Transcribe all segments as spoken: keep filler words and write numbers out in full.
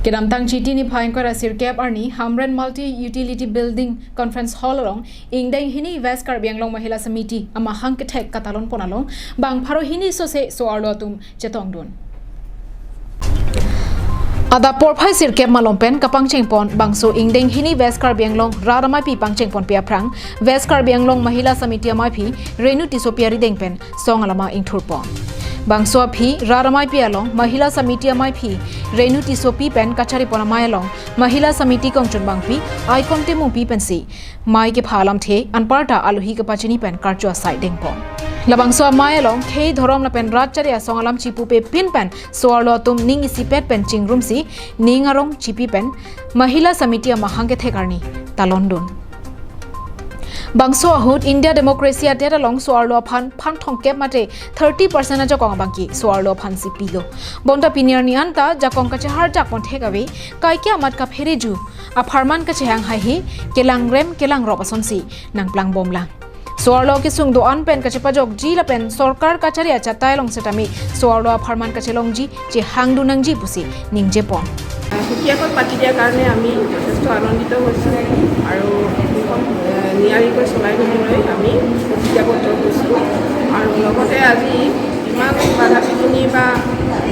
Kedamtang Chiti niphai ingkoi ra sirkep arni Hamren Multi Utility Building Conference Hall along ingdeng hini West Karbi Anglong Mahila Samiti amahang kethek katalon pon along bang pharo hini sose so-arlo atum chetongdun. Adap porphai sirkep malom pen kapangcheng pon bangso ingdeng hini West Karbi Anglong Rat Ameipi pangcheng ponpe aphrang West Karbi Anglong Mahila Samiti Ameipi Renu Tissopi arideng pen song alama ingthur pon. Bangso aphi Rat Ameipi along Mahila Samiti Ameipi Renu Tissopi pen kachari pon amei along Mahila Samiti kongchun bangpi Icon Timungpi pensi mei kepha alamthe anparta alohi kepachini pen karcho asai deng pon. Labangso amei along khei dhorom lapen rat chari asong alam chipupe pin pen so-arlo atum ning isipet pen chingrumsi ning arong chipi pen Mahila Samiti amahang kethek arni talondun. Bangso ahut India democracy adet along so-arlo aphan phan thomkep mate thirty percent ajakong abangke so-arlo aphansi pilo. Bonta pini arni anta jakong kacheharjak pon thek ave, kaike amat kaphereju apharman kachehang haihe kelangrem kelangrop asonsi nangplang bomlang. So-arlo kesung do-an pen kachepajokji lapen sorkar kachari achatai along setame so-arlo apharman kachelongji chehangdun nangji pusi ningje pon. সুকীয়াকৈ পাতি দিয়াৰ কাৰণে আমি যথেষ্ট আনন্দিত হৈছোঁ আৰু এইখন, এ, নিয়াৰিকৈ চলাই নিবলৈ আমি প্ৰতিজ্ঞাবদ্ধ হৈছোঁ। আৰু লগতে আজি ইমান বাধা বিঘিনি বা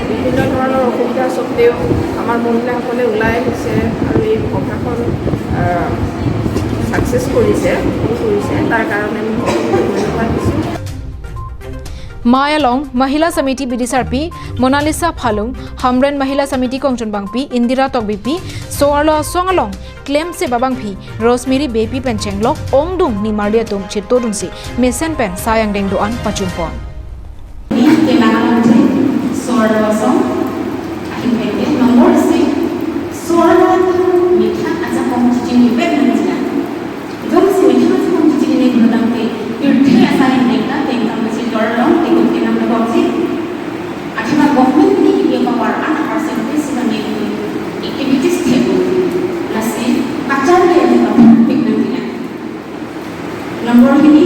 বিভিন্ন ধৰণৰ অসুবিধা স্বত্বেও আমাৰ মহিলাসকলে ওলাই আহিছে আৰু এই সভাখন, আ, ছাকচেছ কৰিছে, সফল কৰিছে, তাৰ কাৰণে আমি সকলোকে ধন্যবাদ দিছোঁ। Mei along Mahila Samiti bidisarpi Monalisa Phalung, Hamren Mahila Samiti kongchun bangpi Indira Tokbipi, so-arlo asong along klemse abangpi Rosemary Beypi pen chenglok ongdung nimarli atum chetodunsi mesen pen sayang deng do-an pachun pon. Ni kelang alamthe so-arlo asong ahin penke nombor isi so-arlo atum methang ajakong chichini pen nangjilang. Jongsi methang ajakong chichini ne guru dangte pirthe asai ingdeng ta tengkam kachidor along tekun kenam lobokji. Athema government ni iye power an percentage si kami activities thebu. Lasi kacharli ajakong pik nangjilang. Nombor hini,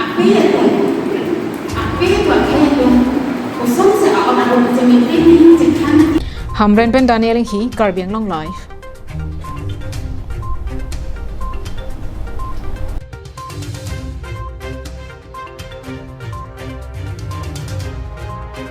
ape atum, ape atum, akhei atum kosonsi a-on aro kachemikthe ni chethan. Hamren pen Daniel Inghi, Karbi Anglong Live.